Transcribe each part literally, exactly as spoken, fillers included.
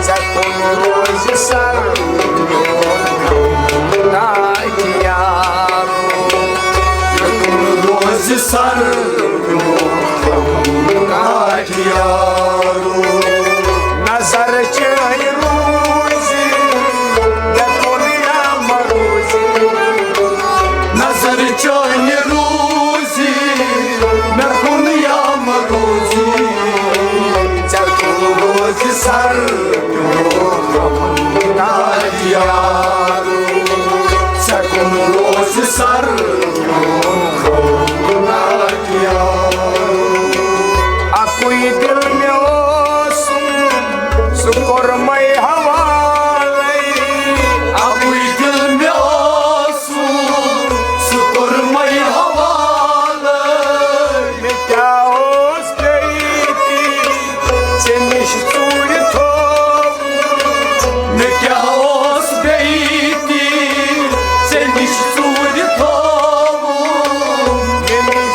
ژےٚ کُن روزِ سر میون خم ناکہِ یارو۔ ژےٚ کُن روزِ سر میون خم ناکہِ یارو۔ نظر چٲنۍ روزِ مےٚ کُن یا مہ روزِ۔ نظر چٲنۍ روزِ مےٚ کُن یا مہ روزِ۔ ژےٚ کُن روزِ سر میون خم ناکہِ یارو۔ ژےٚ کُن روزِ سر میون خم ناکہِ یارو۔ اَکُے دِل مےٚ اوسُم، سُہ کوٚر مےٚ حوالَے۔ اَکُے دِل مےٚ اوسُم، سُہ کوٚر مےٚ حوالَے۔ مےٚ کیٛاہ اوس بیٚیہِ تہِ ژےٚ نِش ژوٗرِ تھوٚومُت؟ مےٚ کیٛاہ اوس بیٚیہِ تہِ ژےٚ نِش ژوٗرِ تھوٚومُت؟ مےٚ نِش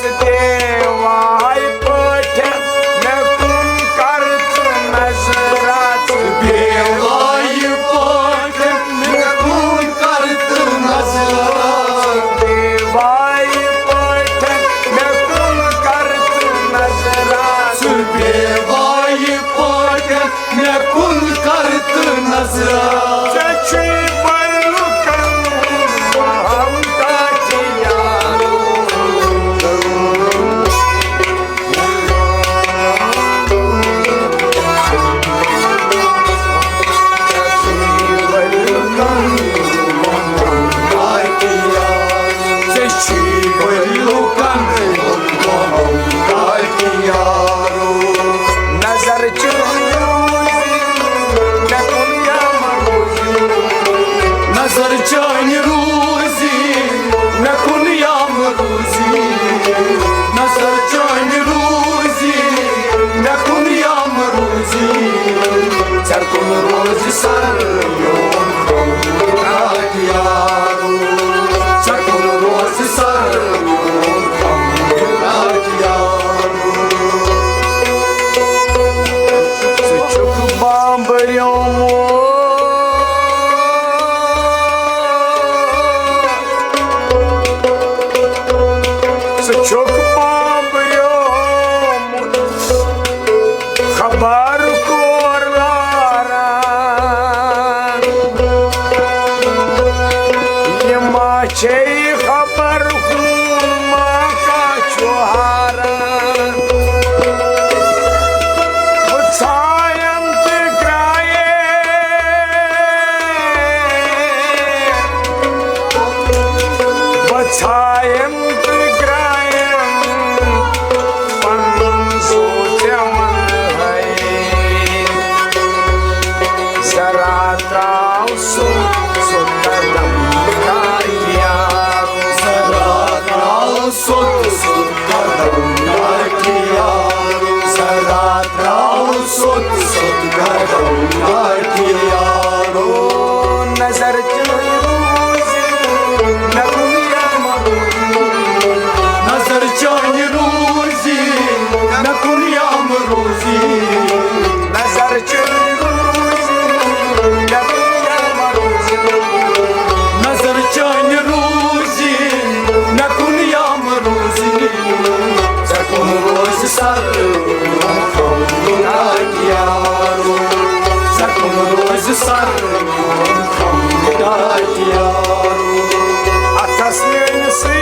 ژٕ بے واے پٲٹھۍ مےٚ کُن کر ژٕ نظرا۔ ژٕ بے واے پٲٹھۍ مےٚ کُن کر ژٕ نظرا۔ بے واے پٲٹھۍ مےٚ کُن کر ژٕ نظرا۔ ژٕ بے واے پٲٹھۍ مےٚ کُن کر ژٕ نظرا۔ ژےٚ چھُے بٔلۍ لُکن ہُنٛد وہم تاکہِ یارو۔ ژےٚ چھُے بٔلۍ لُکن ہُنٛد وہم تاکہِ یارو۔ نظر چٲنۍ روزِ مےٚ کُن یا مہ روزِ۔ نظر چٲنۍ روزِ مےٚ کُن یا مہ روزِ۔ نظر چٲنۍ روزِ مےٚ کُن یا مہ روزِ۔ ژےٚ کُن روزِ سر میون خم ناکہِ یارو۔ ژےٚ کُن روزِ سر میون خم ناکہِ یارو۔ ژٕ چھُکھ بامبریومُت، ژٕ چھُکھ بامبریومُت، خبر کور لاران۔ یہِ ما چھے خبر، ہُم ما کانٛہہ چھُ ہاران۔ بہٕ ژھایم تہٕ گرٛایے، بہٕ ژھایم تہٕ گرٛایم، پنُن سوچ ژےٚ وَنہٕ ہے۔ ذرا ترٛاو سُہ، سُہ قدم کر یار۔ ذرا ترٛاو سُہ، سُہ قدم کر یار۔ ذرا ترٛاو سُہ، سُہ قدم کر یارو۔ نظر چٲنۍ روزِ مےٚ کُن یا مہ روزِ۔ نظر چٲنۍ روزِ مےٚ کُن یا مہ روزِ۔ نظر چٲنۍ روزِ مےٚ کُن یا مہ روزِ۔ نظر چٲنۍ روزِ مےٚ کُن یا مہ روزِ۔ ژےٚ کُن روزِ سر میون خم ناکہِ یارو۔ ژےٚ کُن روزِ سر میون خم ناکہِ یارو۔ اَتھس میٲنِسٕے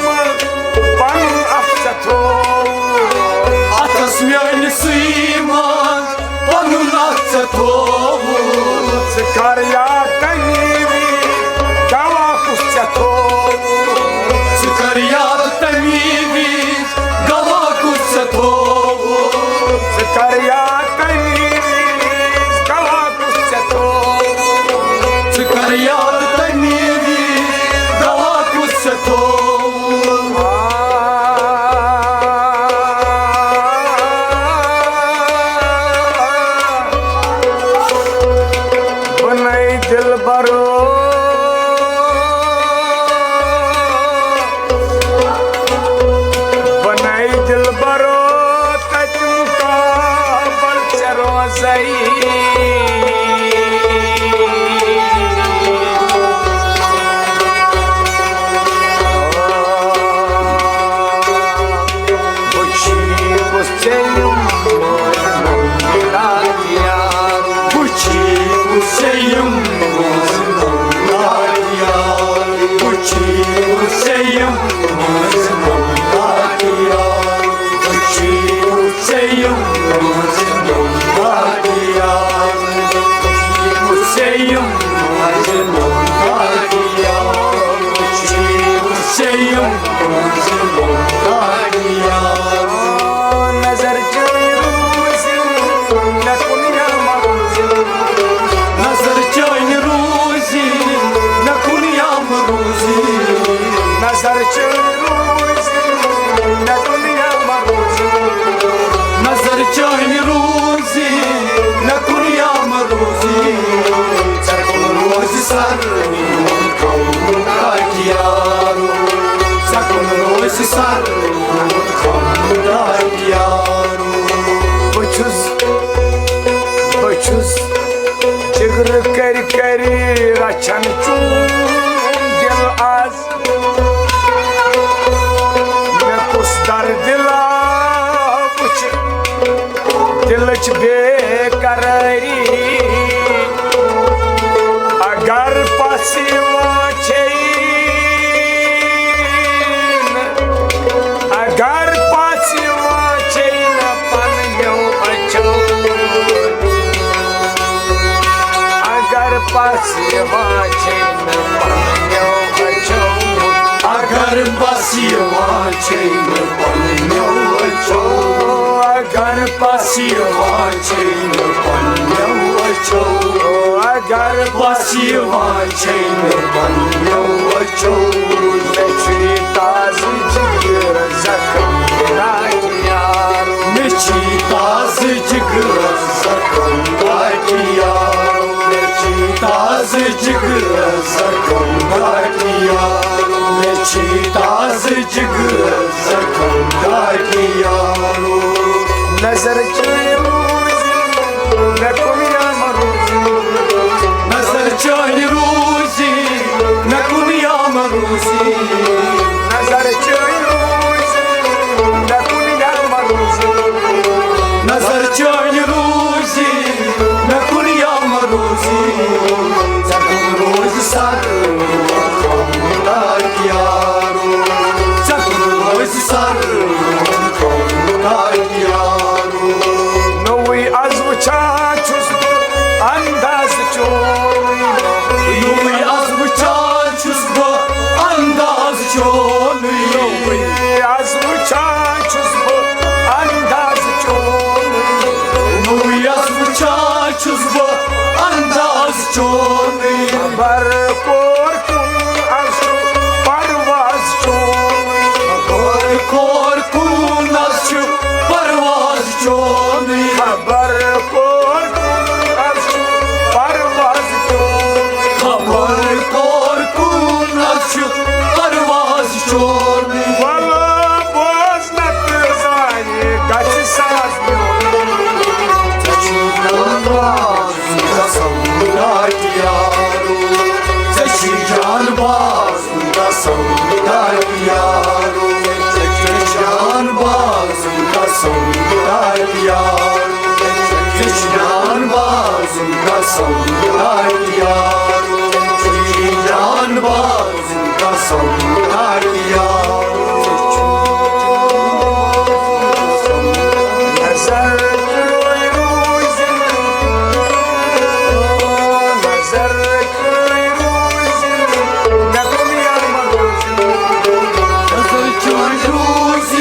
منٛز پنُن اَتھٕ ژےٚ تھووُتھ۔ اَتھس میٲنِسٕے منٛز پنُن اَتھٕ ژےٚ تھووُتھ۔ ژٕ کر یاد تَمی وِزِ گواہ کُس ژےٚ تھووُتھ۔ ژٕ کر یاد تَمی وِزِ گواہ کُس ژےٚ تھووُتھ۔ نظر چٲنۍ روزِ مےٚ کُن یا مہ روزِ۔ نظر چٲنۍ روزِ مےٚ کُن یا مہ روزِ۔ نظر چٲنۍ روزِ مےٚ کُن یا مہ روزِ۔ نظر چٲنۍ روزِ مےٚ کُن یا مہ روزِ۔ ژےٚ کُن روزِ سر میون کون تاکہِ یارو۔ ژےٚ کُن روزِ سر میون کون تاکہِ یارو۔ بہٕ چھُس، بہٕ چھُس جگرٕ کرِ کرِ رچھان چون دل آز۔ مےٚ کُس دردِ لا وٕچھ دلٕچ بے قرٲری۔ اگر پژھ یِوان چھے نہٕ، اگر پژھ یِوان چھے نہٕ پننیو أچھو، اگر پژھ یِوان چھے نہٕ پننیو أچھو، اگر پژھ یِوان چھے نہٕ پننیو أچھو، اگر پژھ یِوان چھے نہٕ پننیو أچھو، اگر پژھ یِوان چھے نہٕ پننیو أچھو۔ مےٚ چھُ یہِ تازٕ جگر زخم تاکہِ یارو۔ مےٚ چھُ یہِ تازٕ جگر زخم تاکہِ یارو۔ مےٚ چھُ یہِ تازٕ جگر زخم تاکہِ یارو۔ مےٚ چھُ یہِ تازٕ جگر زخم تاکہِ یارو۔ نظر چٲنۍ روزِ مےٚ کُن یا مہ روزِ۔ نظر چٲنۍ روزِ مےٚ کُن یا مہ روزِ۔ نظر چٲنۍ روزِ مےٚ کُن یا مہ روزِ۔ نظر چٲنۍ روزِ مےٚ کُن یا مہ روزِ۔ ژےٚ کُن روزِ سر تاکہِ یارو۔ ژےٚ کُن روزِ سر تاکہِ یارو۔ نوٚوُے از وٕچھان چھُس بہٕ انداز چون۔ نوٚوُے از وٕچھان چھُس بہٕ انداز چونُے۔ نوٚوُے از وٕچھان چھُس بہٕ انداز چون۔ نوٚوُے از وٕچھان چھُس بہٕ انداز چونُے۔ خبر کور کُن از چھُ پرواز چون۔ خبر کور کُن از چھُ پرواز چونُے۔ خبر کور کُن از چھُ پرواز چون۔ خبر کور کُن از چھُ پرواز چونُے۔ ولا بوز نتہٕ زانہِ گژھِ ساز میون۔ ژےٚ چھُے جان بازُن قسم تاکہِ یارو۔ ژےٚ چھُے جان بازُن قسم تاکہِ یارو۔ ژےٚ چھُے جان بازُن قسم تاکہِ یارو۔ ژےٚ چھُے جان بازُن قسم تاکہِ یارو۔ ژےٚ چھُے جان بازُن قسم تاکہِ یارو۔ نظر چٲنۍ روزِ، نظر چٲنۍ روزِ، مےٚ کُن یا مہ روزِ۔ نظر چٲنۍ روزِ،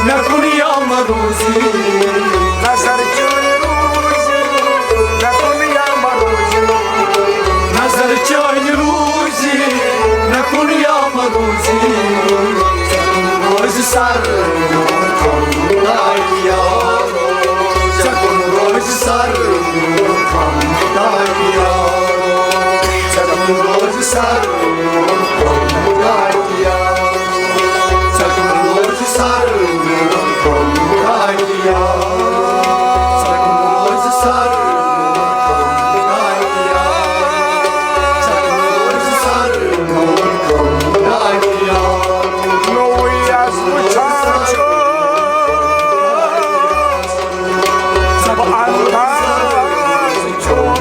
مےٚ کُن یا مہ روزِ۔ نظر چٲنۍ روزِ، مےٚ کُن یا مہ روزِ۔ نظر چٲنۍ روزِ، مےٚ کُن یا مہ روزِ۔ ژےٚ کُن روزِ سر میون کون تاکہِ یارو۔ ژےٚ کُن روزِ سر میون کون تاکہِ یارو۔ ژےٚ کُن روزِ سر میون کون تاکہِ یارو۔ ژےٚ کُن روزِ سر میون کون تاکہِ یارو۔ ژےٚ کُن روزِ سر میون کون تاکہِ یارو۔ ژےٚ کُن روزِ سر میون کون تاکہِ یارو۔ نوٚوُے از وٕچھان چھُس بہٕ انداز چون۔